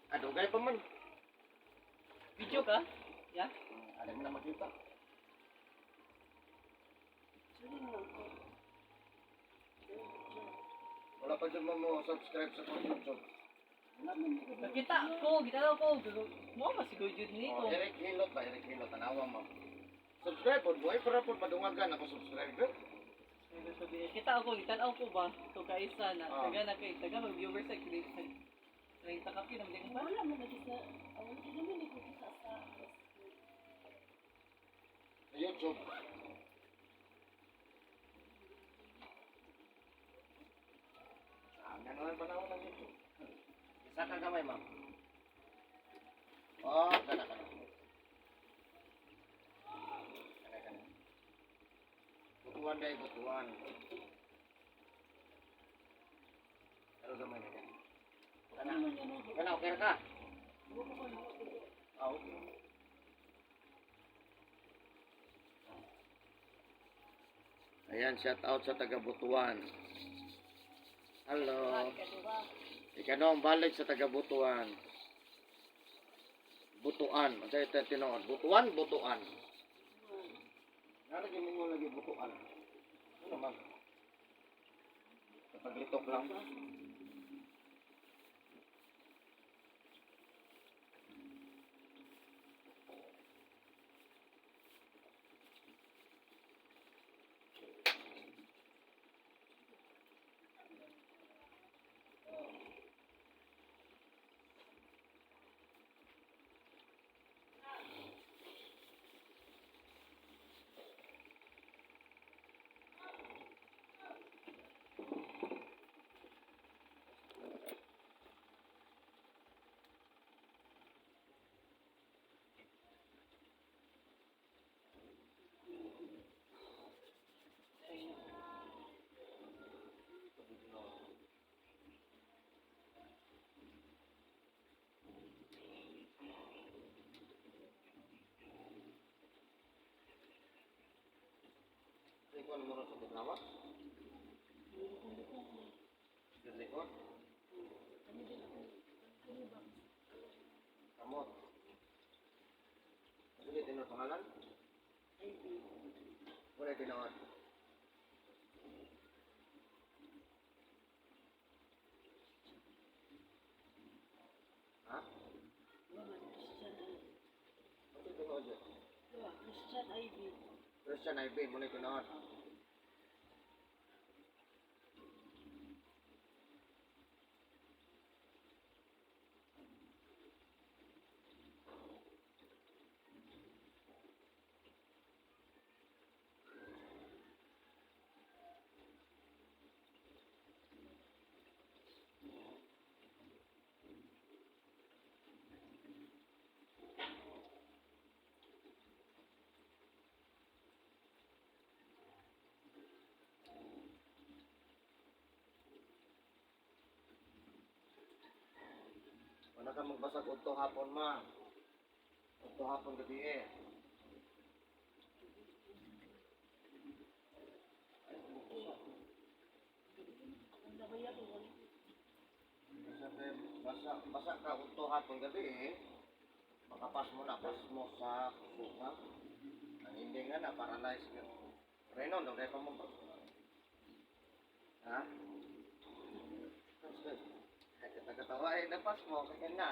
Ah, dugay pa man. Video ka? Ya? Alam mo na makita. Wala pa dyan mo mo subscribe sa kong YouTube. Nakita ko, gitanaw ko. Mo ba siguro jud ni Oh, ko. Eric Hilot ba? Eric Hilot, tanawa mo. Subscribe po, boy. Para po madungagan ako subscriber. Kita ako, gitanaw ko ba? To kaisa na, Ah. taga na kay, taga mag viewers sa kay sa 30 ka pin, hindi ko pa. Wala man lagi sa, wala lagi naman ko kita sa Sa YouTube. Ah, ganun ang panahon ng YouTube. Isa ka gamay, ma'am. Oh, kana kana. Kana kana. Butuan dahil butuan. Pero gamay na ka. Kana. Kana, okay ra ka? Ah, okay. Ayan, shout out sa taga Butuan. Hello. Ikaw ang balik sa taga Butuan. Butuan. Ang sa'yo tayo tinuod. Butuan, Butuan. Nalagay mo lagi Butuan. Ano naman? Kapaglitok lang. Ikaw mo rin sa Binawa? Sa likod? Kamot. Ano yung tinuod pangalan? Wala yung tinuod. Ha? Ano yung tinuod yun? Christian Ivy. Christian Ivy, muna yung tinuod. Wala ka magbasag udto hapon ma. Udto hapon gabi eh. Sabi, basa, basa ka udto hapon gabi eh. Makapas mo na, pas mo sa kusuka. Ang hindi nga na, paralyze ka. Reno, dugay pa mo ba? Ha? Katawa eh, napas mo, kaya na.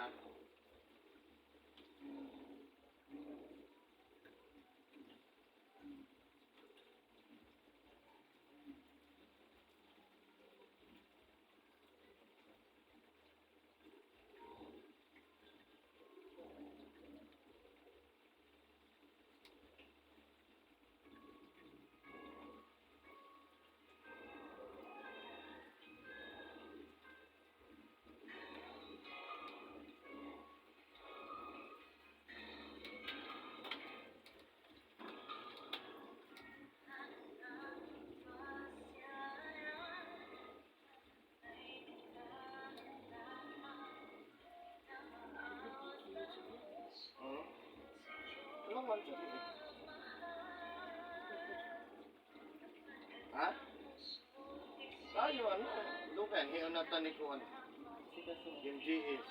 Ano man siya? Ha? Tayo ano? Lukan, hiyon na tani ko ano. Sikaso. Yung GS.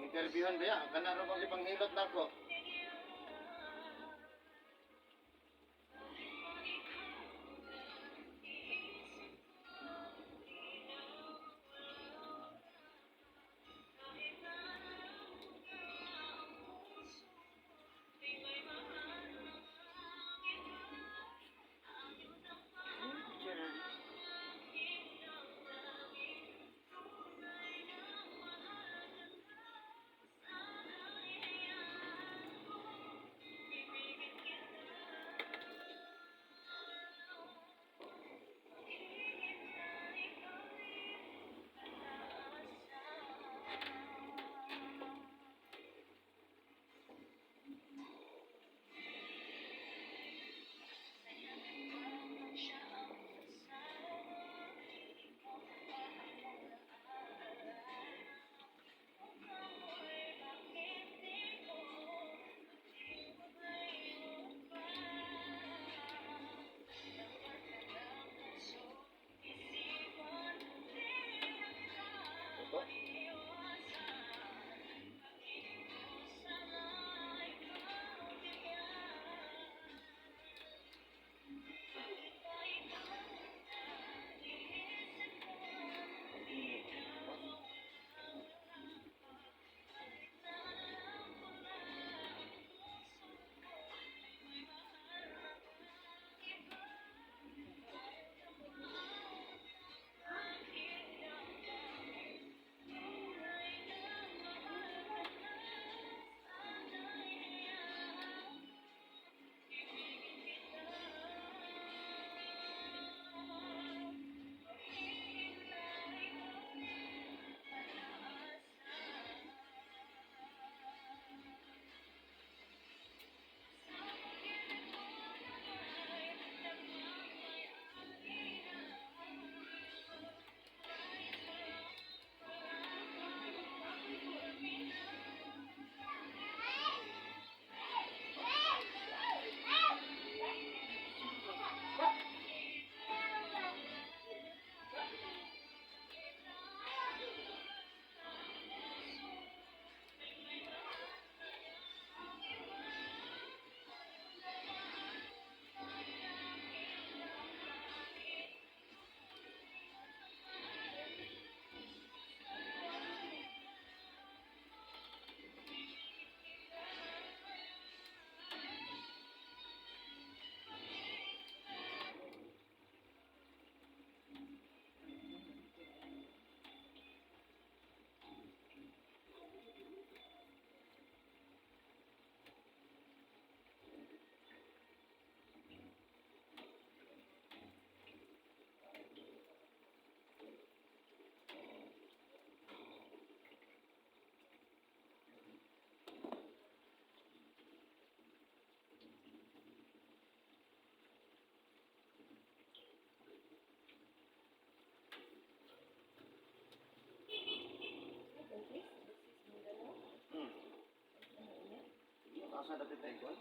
Interviewon ba ya? Kana ra bang ipanghilot nako? Picture. Ito? Asa dapit tayo kon?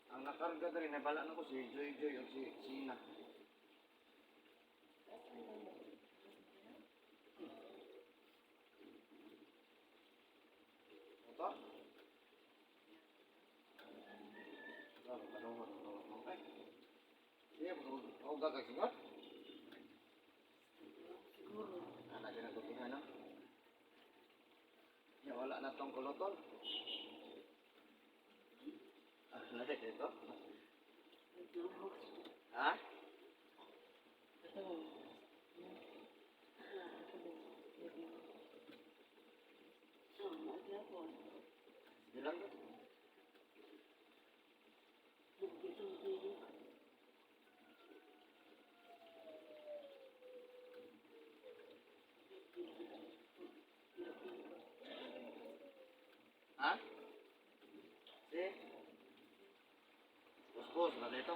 Ang nakarga diri nabala na ko si Joy Joy o si Sina. Ito? Sige, huwag gagasigot. Siguro. Ana dyan ang gutihan, no? Ya, wala na tong kuluton. Ah, nade dito? Ha? Ito. Ah, maagyapon. Sige lang to. Nagdito-dito. Ha? Si? Puspos, na dito.